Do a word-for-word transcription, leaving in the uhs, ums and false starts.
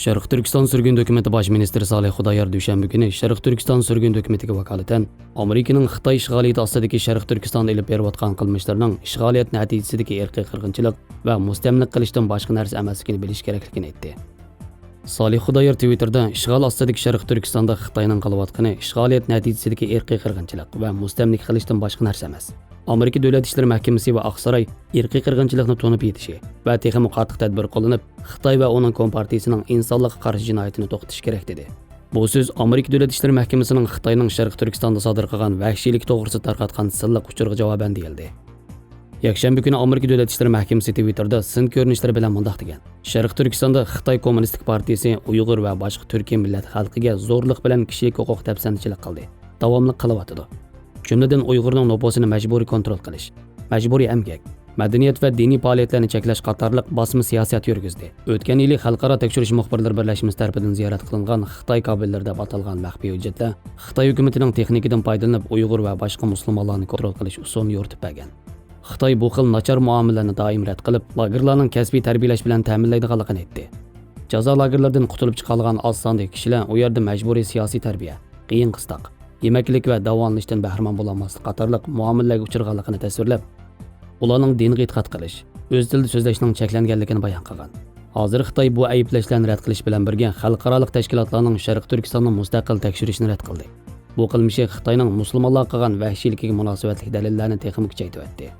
شەرقىي تۈركىستان سۈرگۈن ھۆكۈمىتى باش مىنىستىرى سالىھ خۇدايار دۈشەنبە كۈنى شەرقىي تۈركىستان سۈرگۈن ھۆكۈمىتىگە ۋاكالىتەن ئامېرىكىنىڭ خىتاي ئىشغالىيىتى ئاستىدىكى شەرقىي تۈركىستاندا ئېلىپ بېرىۋاتقان قىلمىشلىرىنىڭ ئىشغالىيەت نەتىجىسىدىكى ئىرقىي قىرغىنچىلىق ۋە مۇستەملىكە قىلىشتىن باشقا نەرسە ئەمەسلىكىنى بىلىش كېرەكلىكىنى ئېيتتى. سالىھ خۇدايار تىۋىتتېردا ئىشغال ئاستىدىكى شەرقىي تۈركىستاندا خىتاينىڭ قىلىۋاتقىنى ئىشغالىيەت نەتىجىسىدىكى ئىرقىي قىرغىنچىلىق ۋە مۇستەملىكە قىلىشتىن باشقا نەرسە ئەمەس. ئامېرىكا دۆلەت ئىشلىرى مەھكىمىسى ۋە ئاقساراي ئىرقىي قىرغىنچىلىقنى تونۇپ يېتىشى ۋە تېخىمۇ قاتتىق تەدبىر قوللىنىپ، خىتاي ۋە ئۇنىڭ كومپارتىيىسىنىڭ ئىنسانلىققا قارشى جىنايىتىنى توختىتىشى كېرەك، دېدى. بۇ سۆز ئامېرىكا دۆلەت ئىشلىرى مەھكىمىسىنىڭ خىتاينىڭ شەرقىي تۈركىستاندا سادىر قىلغان ۋەھشىيلىكى توغرىسىدا تارقاتقان سىرلىق ئۇچۇرىغا جاۋابەن دېيىلدى. يەكشەنبە كۈنى ئامېرىكا دۆلەت ئىشلىرى مەھكىمىسى تىۋىتتېردا سىن كۆرۈنۈشلىرى بىلەن مۇنداق دېگەن: شەرقىي تۈركىستاندا خىتاي كوممۇنىستىك پارتىيىسى ئۇيغۇر ۋە باشقا تۈركىي مىللەت خەلقىگە زورلۇق بىلەن كىشىلىك ھوقۇق دەپسەندىچىلىك قىلدى، داۋاملىق قىلىۋاتىدۇ. جۈملىدىن ئۇيغۇرنىڭ نوپۇسىنى مەجبۇرىي كونترول قىلىش، مەجبۇرىي ئەمگەك، مەدەنىيەت ۋە دىنىي پائالىيەتلەرنى چەكلەش قاتارلىق باسما سىياسەت يۈرگۈزدى. ئۆتكەن يىلى خەلقئارا تەكشۈرۈش مۇخبىرلىرى بىرلەشمىسى تەرىپىدىن زىيارەت قىلىنغان خىتاي كابىنلىرى دەپ ئاتالغان مەخپىي ھۆججەتلەر خىتاي ھۆكۈمىتىنىڭ تېخنىكىدىن پايدىلىنىپ ئۇيغۇر ۋە باشقا مۇسۇلمانلارنى كونترول قىلىش ئۇسۇلىنى يورۇتۇپ بەرگەن. خىتاي بۇ خىل ناچار مۇئامىلىلەرنى دائىم رەت قىلىپ، لاگېرلارنىڭ كەسپىي تەربىيەلەش بىلەن تەمىنلەيدىغانلىقىنى ئېيتتى. جازا لاگېرلىرىدىن قۇتۇلۇپ چىقالىغان ئاز ساندىكى كىشىلەر ئۇ يەردە مەجبۇرىي سىياسىي تەربىيە، قىيىن قىستاق، يېمەكلىك ۋە داۋالىنىشتىن بەھرىمەن بولالماسلىق قاتارلىق مۇئامىلىلەرگە ئۇچرىغانلىقىنى تەسۋىرلەپ، ئۇلارنىڭ دىنغا ئېتىقاد قىلىش، ئۆز تىلىدا سۆزلەشنىڭ چەكلەنگەنلىكىنى بايان قىلغان. ھازىر خىتاي بۇ ئەيىبلەشلەرنى رەت قىلىش بىلەن بىرگە، خەلقئارالىق تەشكىلاتلارنىڭ شەرقىي تۈركىستاننى مۇستەقىل تەكشۈرۈشىنى رەت قىلدى. بۇ قىلمىشى خىتاينىڭ مۇسۇلمانلارغا قىلغان ۋەھشىيلىكىگە مۇناسىۋەتلىك دەلىللەرنى تېخىمۇ كۈچەيتىۋەتتى.